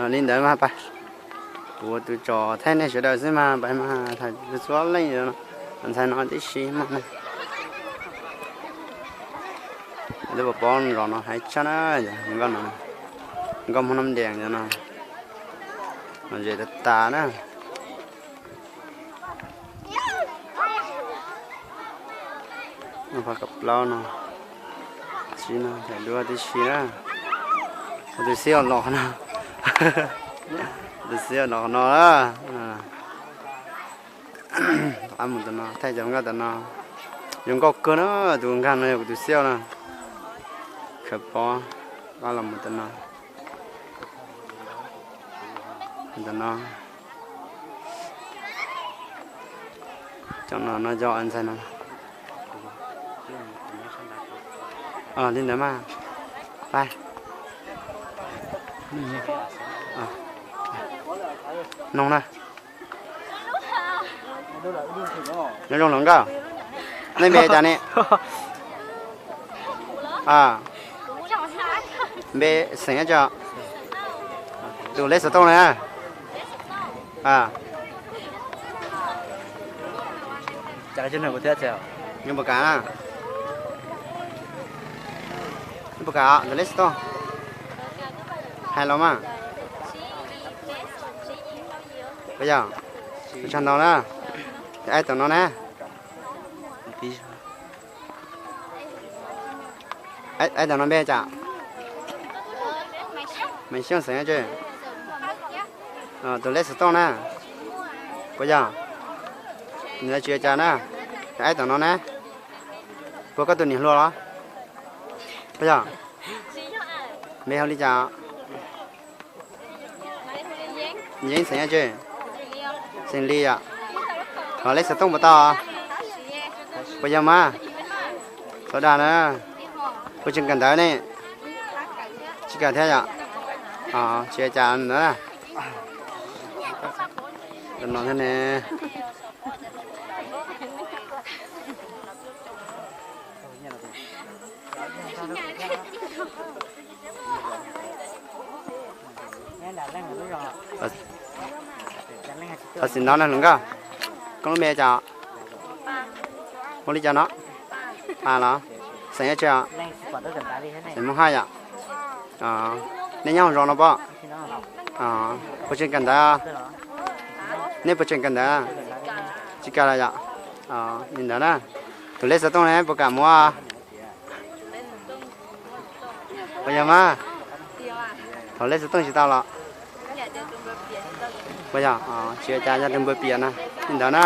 Li ntawd mas pab, kuv tus tsom thaij nej sawv daws xwb mas pab mas tham txhua leej no, ntxhais no tib si mas na. Lub pov pob zos no hais tshaj na, nkauj no, nkauj Hmoob Nab Ntees no, los zem tas tas na. Pab kaum plaub no, tsis no tham duab tib si na. Tus xiab los qhov no, tus xiab los qhov no. Ab mus tam no, thaij cov nkauj tam no, zoo nkauj kawg na, tus nkag no yog kuv tus xiab na. Khaws pob, ab los mus tam no. Tam no, cov no no yog ntxhais no. Li ntawd mas, pab, noog na. Nyob zoo hluas nkauj, nej npe cas ne? Npe xeem dab tsi? Tus lej xov tooj na. Puas kam? Puas kam tus lej xov tooj? Hais los mas. Puas yog? Ua tsaug ntau na. Aib tom no na. Aib tom no npe cas? Meem Xyooj xeem dab tsi? Tus lej xov tooj na. Puas yog? Nws tsis ua cas na. Aib tom no na. Puas koj tus niam hluas los? Puas yog? Npe hu li cas? Yeeb xeem dab tsi? Xeem Lis yom. Thov lej xov tooj puas tau? Puas yog mas? Sawv daws na. Puas tseem kawm ntawv ne? Tsis kawm thiab yom. Tsis ua cas ntawd na. Tam no thiab ne. Thov txim ntau na hluas nkauj, koj lub npe cas? Hu li cas no? Pas los? Xeem dab tsi os? Xeem Hmoob Haj yom. Nej nyob hauv zos no pob? Puas tseem kawm ntawv? Nej puas tseem kawm ntawv? Tsis kawm lawm yom. Li ntawd na. Tus lej xov tooj ne puas kam muab? Puas yog mas? Thov lej xov tooj tsis tau los? Puas yog? Tsis ua cas, yog tus npawg piam na. Li ntawd na.